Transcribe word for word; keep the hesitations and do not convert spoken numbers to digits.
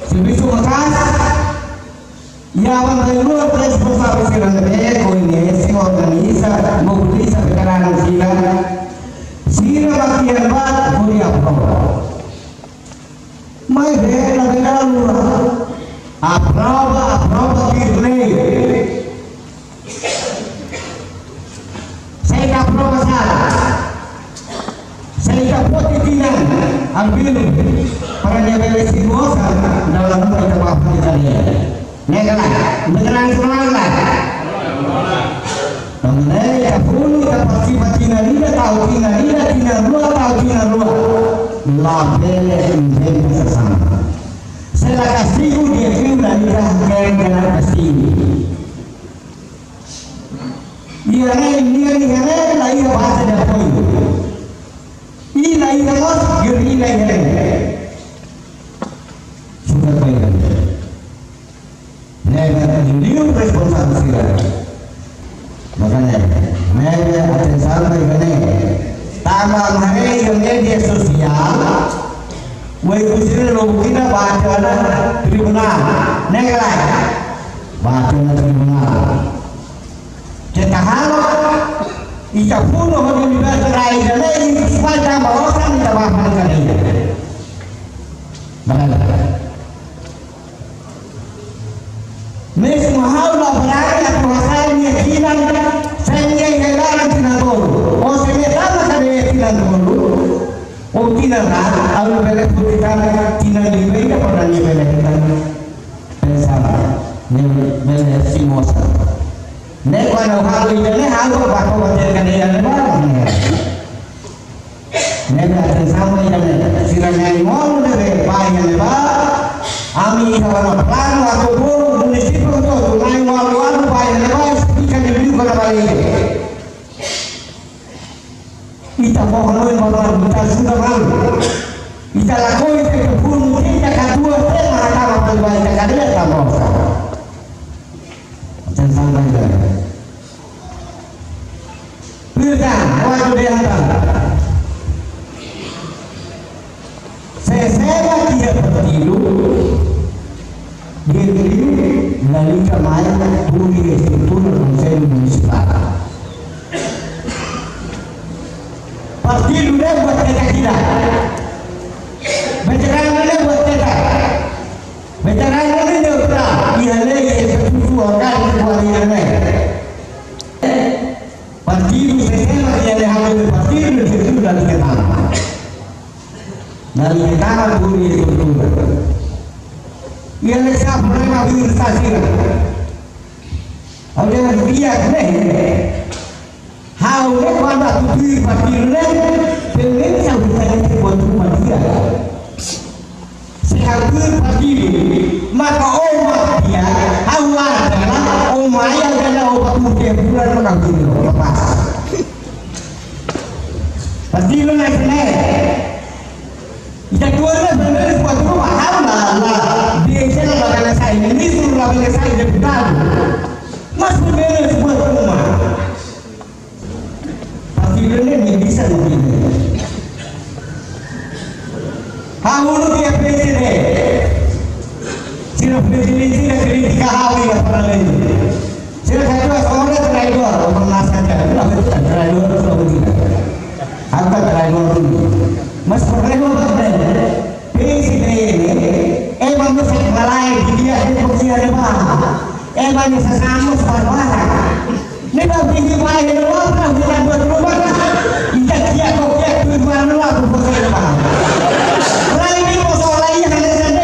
Servisu maka'as, iha bainrua responsavel sira ne'ebé koñese, organiza, mobiliza veteranu sira, sira mak iha ba hodi aprova. Maibé labele haluha. Aprova, aprova tuir lei. Se ita aprova sala, se ita foti tinan albino para nia bele simu osan, dala ruma ita bá fali kadeia. Ne'e ka lae? Ne'e ka lae, ne'e ka lae? Tanba ne'e ita funu, ita partisipa tinan ida, tau tinan ida, tinan rua, tau tinan rua. Labele inventa sasán. Se la kastigu, dia kriu la ita quer ganhar kastigu. Iha ne'e, iha ne'e, iha ne'e, la iha base de apoiu. I la iha mós, gerrilla iha ne'e. Sudah baik. Ne'e liu responsavel sira. Maka ne'e, ne'e atensaun ba iha ne'e. Tanba haree iha media sosiál, wai kusire lo bukina bá tiha ona tribunál. Ne'e ka lae? Bá tiha ona tribunál. Ita halo, ita funu hodi liberta rai ida-ne'e, i depois tanba osan ita bá fali kadeia. Bagaimana? Mezmu ha'u la barani atu hasai nia tinan, se nia iha laran tinan tolu. Ou se nia tama kadeia tinan tolu, ou tinan haat, ha'u labele foti tan tinan lima ida para nia bele hetan pensaun, nia bele simu osan. Ne'e kuandu ha'u ida-ne'e ha'u bá toba tiha kadeia ne'ebá, ne'e. Ne'e atensaun ba ida-ne'e. Sira na'in-ualu ne'ebé bá iha ne'ebá. Ami iha ona planu atu bolu munisípiu hotu-hotu na'in-ualu bá iha ne'ebá, esplika liuliu kona-ba ida. Ita fó hanoin ba malu, ita ajuda malu. Ita lakohi, ita funu, ita katuas, ita mahakama, ita kadeia, ita mosa. Atensaun ba ida-ne'e. Perdão, kuandu dehan tan. Se sira iha partidu, di'ak liu lalika mai hodi estrutura Konsellu Munisipál. Partidu ne'e buat teta kida. Veteranu ne'e buat teta. Veteranu ne'e neutrál. Iha lei, estatutu, orgániku, kuali ne'e. Partidu, sistema ke iha ne'e halo de partidu, de partidu lalika tama. Lalika tama hodi estrutura. Iha ne'e sá problema virus sira. Ha'u dehan di'ak ne'e. Ha'u ne'e kuandu atu tuir partidu ne'e, pelumenus ha'u bisa dehan buat ruma di'ak. Se ha'u tuir partidu, maka ó mak di'ak, ha'u atu dehan, ó mai ha'u dehan ó bá tuir tiha bulan maka ha'u tuir, kapás. Partidu ne'e ne'e. Ita tuir ne'e pelumenus buat ruma, ha'u la, la, biasa labele sai ministru, labele sai deputadu. Mas pelumenus buat ruma. Partidu ne'e nia bisa no nia. Ha'u uluk iha P C D. Sira P C D sira kritika ha'u iha parlamentu. Sira katuas ora traidór, ora nasa traidór, traidór, traidór. Ha'u traidór dulu. Mas problema buat ne'e. P C D ne'e, ema mesak malae, di'ak, depois iha ne'ebá. Ema mesak samus barbara. Ne'ebá bigi bai ne'ebá, para kita buat ruma. Ita kiak ko kiak tuir ba ne'ebá, ko